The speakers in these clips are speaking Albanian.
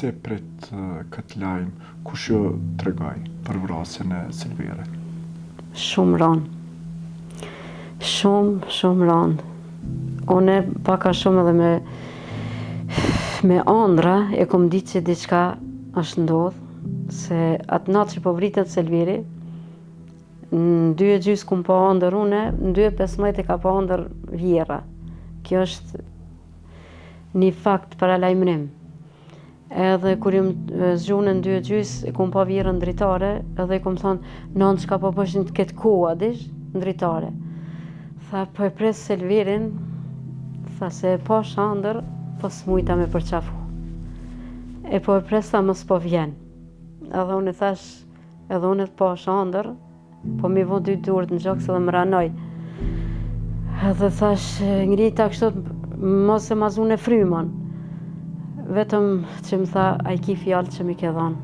Si e prit këtë lajm, kush ju tregoi për vrasjen e Selverit? Shumë rëndë. Shumë, shumë rëndë. Unë pak a shumë edhe me me andrra e kom ditë që diçka është ndodhë, se atë natë që po vritet Selveri, në dy e gjysë kum pa andërr une, në 2 e 15 e ka pa andërr vjerra. Kjo është një fakt paralajmërim. Edhe kur jam zgju në dy e gjysë, e kom pa vjerrën n'dritare, edhe i kom thonë, nonë çka po bësh në këtë kohë, a dish, në dritare. Tha, po e pres Selverin, tha se e pash andërr, po s'mujta me përqafu. E po e pres, tha, mos po vjen. Edhe unë i thash, edhe unë e pash andërr, Po m'i vu dy durt në gjoks edhe më ranoj. Edhe thash, ngrita kështu, mos e ma zune frymën. Vetëm që më tha, a i ki fjalët që m'i ke dhanë.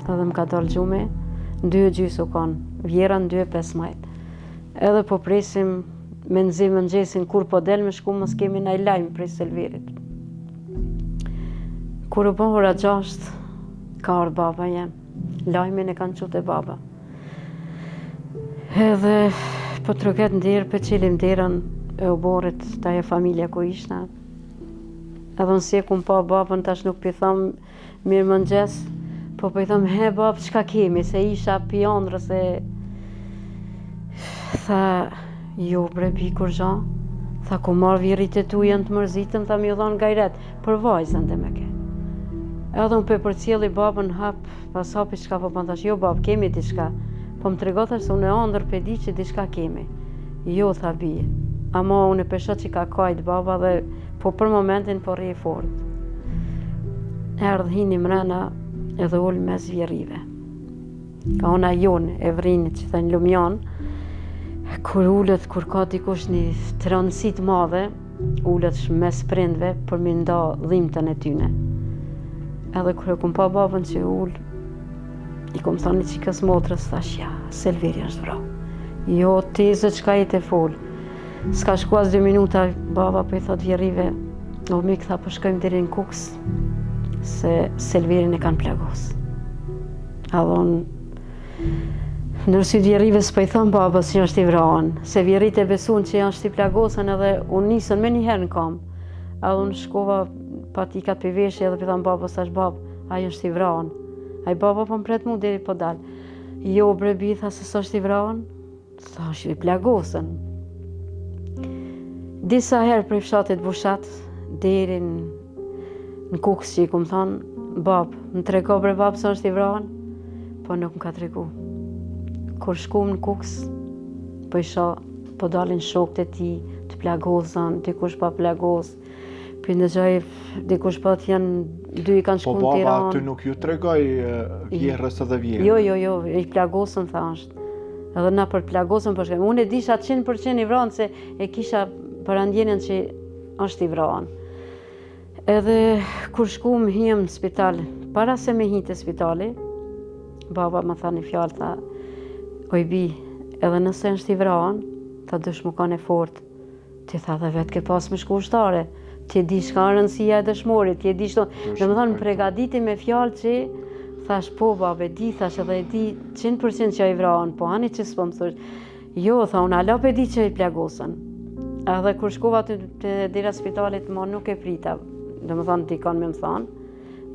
Edhe më ka dalë gjumi, në dy e gjysë u konë, vjerra në dy e 15. Edhe po presim mezi mëngjesin, kur po del me shku, mos kemi naj lajm prej Selverit. Kur u bo ora gjashtë, ka ardhë baba jem. Lajmin e kanë çu te baba. Edhe po troket në derë, po çelim derën e oborrit te ajo familja ku ishna. Edhe unë si e kum pa babën, tash nuk p'i thom mirëmëngjes, po po i thom, he babë, çka kemi, se isha pi andrrës e... Tha, jo bre bi kurgja, tha, kum ardh vjerrit e tu janë të mërzitën, tha, me ju dhanë gajret, Për vajzën demeke. Edhe unë po e përcjelli babën hap pas hapi çka po bën thash, jo babë, kemi diçka. Po më trego thash se unë andërr pe di që diçka kemi. Jo, tha bijë. Ama unë pe shoh që ka kajt baba dhe po për momentin po rri fort. Erdh hini mrena edhe ul mes vjerrive. Ka ona jonë e Vrinit që thënë Lumjan, kur ulet, kur ka dikush një të rëndësi të madhe, ulet mes prindve për me nda dhimtën e tyne. Edhe kur e kum pa babën që ul, i kum thonë një çikës motrës, thash ja, Selveri është vra. Jo, teze çka je tu fol. S'ka shku as dy minuta, baba po i thot vjerrive, o mik, tha, po shkojmë deri në Kukës, se Selverin e kanë plagos. Edhe unë, Nër sy vjerrive s'po i thom babës që është i vranë, se vjerrit e besun që është i plagosën edhe u nisën menjëherë në kam. Edhe unë shkova patikat p'i veshi edhe p'i tham babës, thash babë, ai është i vranë. Ai baba po më pret mu deri po dal. Jo bre bi, tha se s'është i vranë, tha është i plagosën. Disa herë prej fshatit Bushat, deri në Kukës që i kum thonë, babë, më trego bre babë se është i vranë, po nuk më ka tregu. Kur shkum në Kukës, po i shoh, po dalin shokët e tij, të plagosën, dikush pa plagos, po i ndëgjoj, dikush po të janë, dy i kanë shku po në Tiranë. Po baba, ty nuk ju tregoi vjehrrës edhe vjehrrit? Jo, jo, jo, i plagosën, tha është. Edhe na për plagosën po shkojmë. Unë e disha 100% i vranë se e kisha parandjenjën që është i vranë. Edhe kur shkum hijem në spital, para se me hi te spitali, baba më tha një fjalë, tha, oj bi, edhe nëse është i vranë, tha dush me kanë e fort, ti tha dhe vetë ke pas me shku ushtare, ti e di çka rëndësia e dëshmorit, ti e di shto, domethonë, më pregaditi me fjalë që, thash, po, babë, e di, thash, edhe e di, 100% që i vranë, po ani që s'po më thush, Jo, tha, unë ala pe di që i plagosën. Edhe kur shkova te, te dera spitalit, ma nuk e prita, domethonë, dikon me më thonë.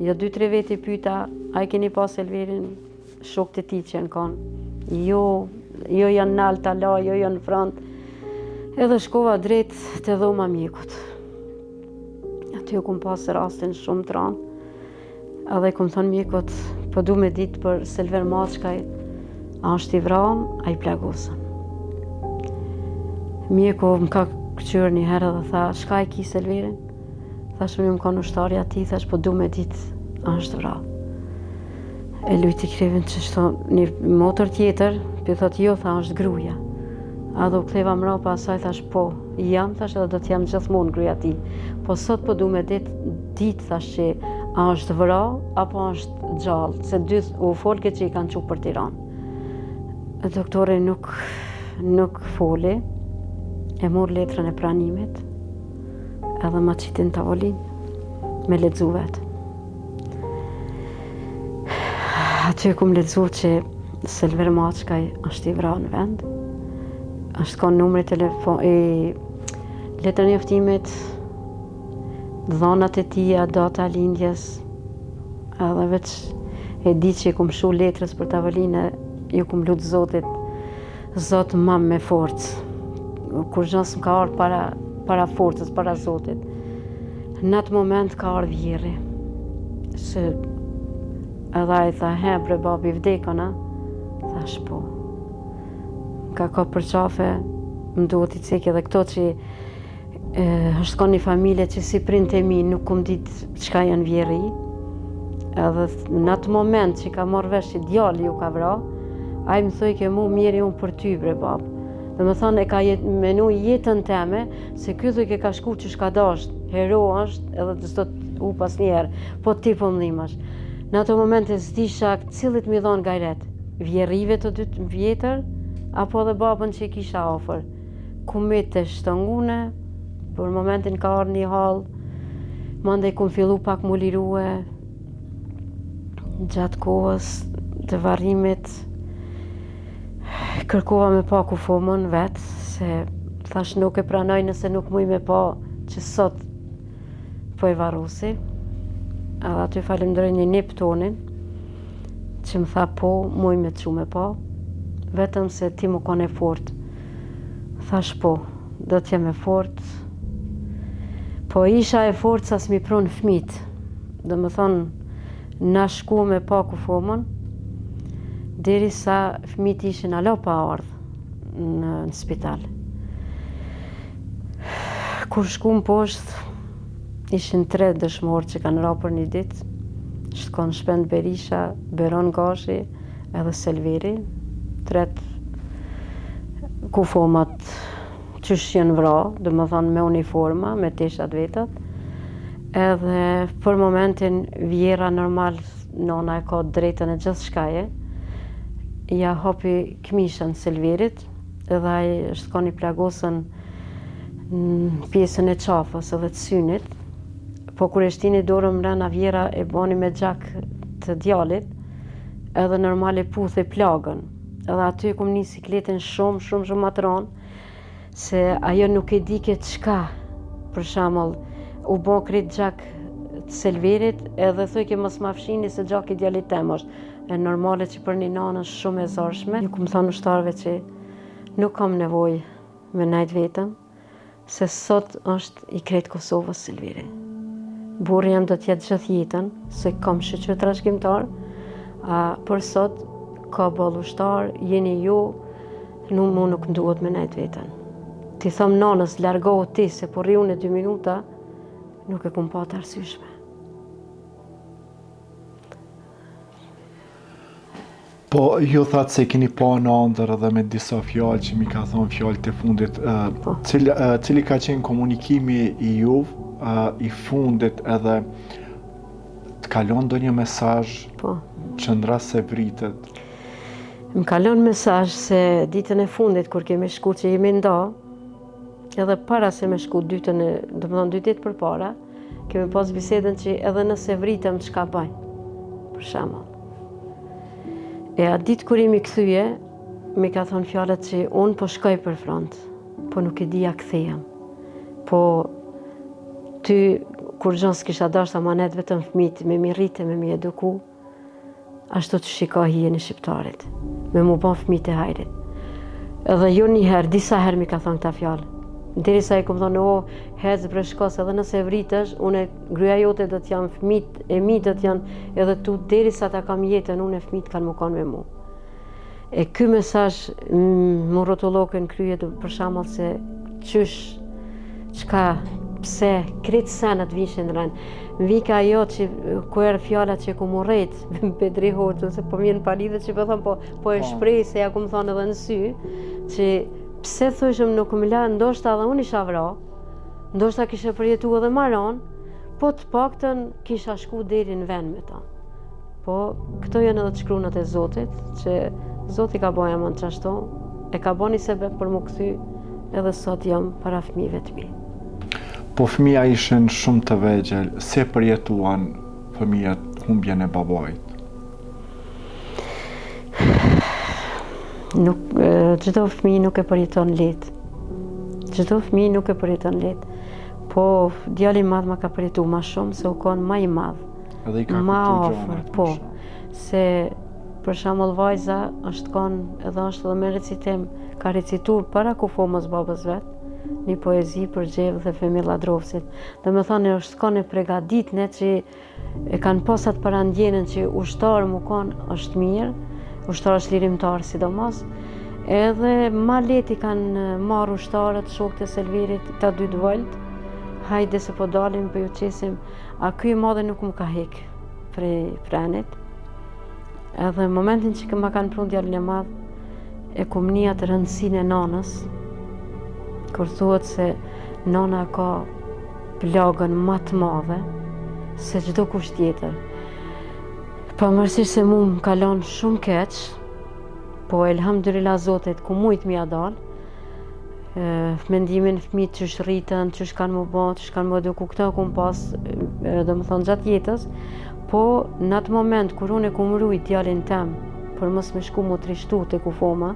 Jo, dy, tre vetë i pyta, a e keni pa Selverin, shokët e tij që janë konë. Jo, jo janë nalt ala, jo janë në front. Edhe shkova drejt te dhoma mjekut. Aty e kum pas rastin shumë të randë. Edhe i kom thonë mjekut, po du me ditë për Selver Maçkaj, a është i vramë, a i plagosën. Mjeku më ka këqyrë një herë dhe tha, shka e ki Selverin? Thash, unë jam konë ushtarja e tij, thash, po du me ditë, a është vra. E lujti krevin që shto një motër tjetër, pi thot, jo, tha, është gruja. Edhe u ktheva mrapa asaj, thash, po, jam, thash, edhe do t'jam gjithmonë gruja e tij. Po sot po du me ditë, ditë, thash që a është vra, apo është gjallë, se dy u folke që i kanë çu për Tiranë. Doktori nuk, nuk foli, e mur letrën e pranimit, edhe ma qiti në tavolinë, me lexu vetë. Aty e kum lexu që Selver Maçkaj është i vra në vend. Është konë numri telefon, i letërnjoftimit, dhanat e tija, data lindjes, edhe veç e di që i kum shku letrës për tavolinë, ju kum lutë Zotit, Zot ma me forcë. Kurgjo s'më ka ardhë para, para forcës, para Zotit. Në atë moment ka ardhë vjerri. Se edhe ai tha, he, bre babi vdekën, a? Thash, po. Ka ka për qafe, më duhet t'i ceki edhe këto që e, është konë një familje që si prindët e mi nuk kum ditë çka janë vjerri. Edhe në atë moment që ka marrë vesh që djali ju ka vra, ai më thojke mu mjeri unë për ty bre babë. Domethonë e ka jet, menu jetën teme, se ky thojke ka shku qysh ka dasht, hero është edhe të s'do të hup asnjëherë, po ti po më dhimash. Në ato momente s'disha cilit m'i dhonë gajret, vjerrive të dy të vjetër, apo edhe babën që e kisha afër. Kum met e shtëngune, për momentin ka ardhë një hall, mandej kum fillu pak m'u lirue, gjatë kohës të varrimit, kërkova me pa kufomën vetë, se thash nuk e pranoj nëse nuk muj me pa që sot po e varrosi. Edhe aty falemnderoj një nip tonin, që më tha po, muj me të çu me pa, vetëm se ti me konë e fort. Thash po, do të jem e fort. Po isha e fort sa s'm'i prunë fmit. Domethonë, na shku me pa kufomën, derisa fmit ishin hala pa ardhë në, në spital. Kur shkum poshtë, ishin tre dëshmorë që kanë ra për një ditë, është konë Shpend Berisha, Beron Gashi edhe Selveri, tret kufomat qysh janë vra, domethonë me uniforma, me teshat vetat, edhe për momentin vjerra normal, nona e ka drejtën e gjithçkaje, ja hapi këmishën Selverit, edhe ai është konë i plagosën në pjesën e qafës edhe të synit, po kur e shtini dorën mrena vjerra e boni me gjak të djalit, edhe normal e puthi plagën. Edhe aty e kum ni sikletin shumë, shumë, shumë ma të ronë, se ajo nuk e dike çka, për shembull, u bo krejt gjak të Selverit, edhe thojke mos ma fshini se gjak i djalit tem është. E normale që për një nanë është shumë e zorshme. Ju kum thonë ushtarëve që nuk kam nevojë me najt vetëm, se sot është i krejt Kosovës Selveri. Burri jem do t'jetë gjithë jetën, se kam shyqyr trashëgimtar, a për sot ka boll ushtar, jeni ju, nu mu nuk më duhet me najt vetëm. T'i thom nanës, largohu ti, se po rri unë dy minuta, nuk e kum pa të arsyeshme. Po, ju thatë se keni pa në andër edhe me disa fjalë që m'i ka thonë fjalët e fundit. Po. Cili, cili ka qenë komunikimi i juv i fundit edhe të ka lon ndonjë mesazh po. që në rast se vritet? Më ka lon mesazh se ditën e fundit kur kemi shku që jemi nda, edhe para se me shku ditën e, domethonë dy ditë përpara, Kemi pas bisedën që edhe nëse vritem çka baj, për shembull. E atë ditë kur jemi kthye, m'i ka thonë fjalët që unë po shkoj për front, po nuk e di a kthehem. Po ty kurgjo s'kisha dashtë amanet vetëm fëmijët me m'i rritë me m'i eduku, Ashtu qysh i ka hije një shqiptarit, me m'u ba fëmijët e hajrit. Edhe jo një herë, disa herë m'i ka thonë këta fjalë. Derisa i kom thonë, o, hec bre shko, se edhe nëse vritesh, unë gruja jote do t'jam, fëmijët e mi do t'janë, edhe tu derisa ta kam jetën, unë e fëmijët kanë m'u konë me mu. E ky mesazh m'u rrotulloke në krye për shembull se qysh çka pse krejt senet vishin në rend. Më vike ajo që ku erë fjala që e kum urrejt Bedri Hoxhën, se po vjen pa lidhje që po thom, po, po e po. shprej se ja kum thonë edhe në sy, që pse thojshëm nuk më la, ndoshta edhe unë isha vra, ndoshta kishe përjetu edhe ma ron, po të paktën kisha shku deri në vend me ta. Po, këto janë edhe të shkrunat e Zotit, që Zoti ka bo jamon qashtu, e ka bo një sebep për m'u kthy, edhe sot jam para fëmijëve të mi. Po fëmija ishin shumë të vegjël, si e përjetuan fëmijët humbjen e babait? Nuk, çdo fëmijë nuk e përjeton lehtë. Çdo fëmijë nuk e përjeton lehtë. Po, djali i madh ma ka përjetu ma shumë, se u konë ma i madh. Edhe i ka ma kuptu afër, po. Se, për shembull vajza është konë, edhe është edhe me recitim, ka recitu para kufomës babës vet, një poezi për Xhevë dhe Fehmi Lladrovcit. Domethonë, është konë e pregaditne që E kanë pas atë parandjenjën që ushtar mu konë është mirë, ushtar është lirimtar sidomos, edhe ma lehtë i kanë marrë ushtarët, shokët e Selverit, ta dy t'voglit, hajde se po dalim, po ju qesim, a ky i madhi nuk më ka hek prej prenit, edhe momentin që ma kanë pru djalin e madh, e kum ni atë rëndësinë e nanës, kur thuhet se nana ka plagën ma të madhe se çdo kush tjetër. Pavarësisht se mu më ka lanë shumë keq, po elhamdulillah Zotit kum mujt me ia dal, mendimin fëmijët qysh rritën, qysh kanë mu bo, qysh kanë mu eduku, këto kum pas, domethonë, gjatë jetës, po në atë moment, kur unë e kum rujt djalin tem, për mos me shku mu trishtu te kufoma,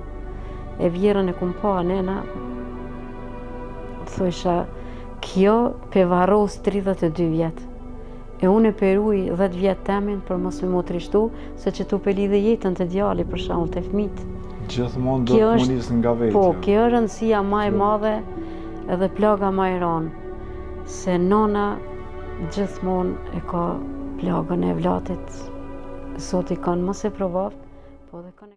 e vjerrën e kum pa, nena, Thojsha, kjo pe varros 32 vjet. E unë e pe ruj 10 vjet temin për mos me mu trishtu, se qetu pe lidhi jetën te djali, për shembull, te fmit. Gjithmonë do të më nisë nga vetja. Po, kjo është rëndësia ma e madhe edhe plaga ma e ranë, se nona gjithmonë e ka plagën e evlatit, Zoti kon mos e provoft, po dhe kon e...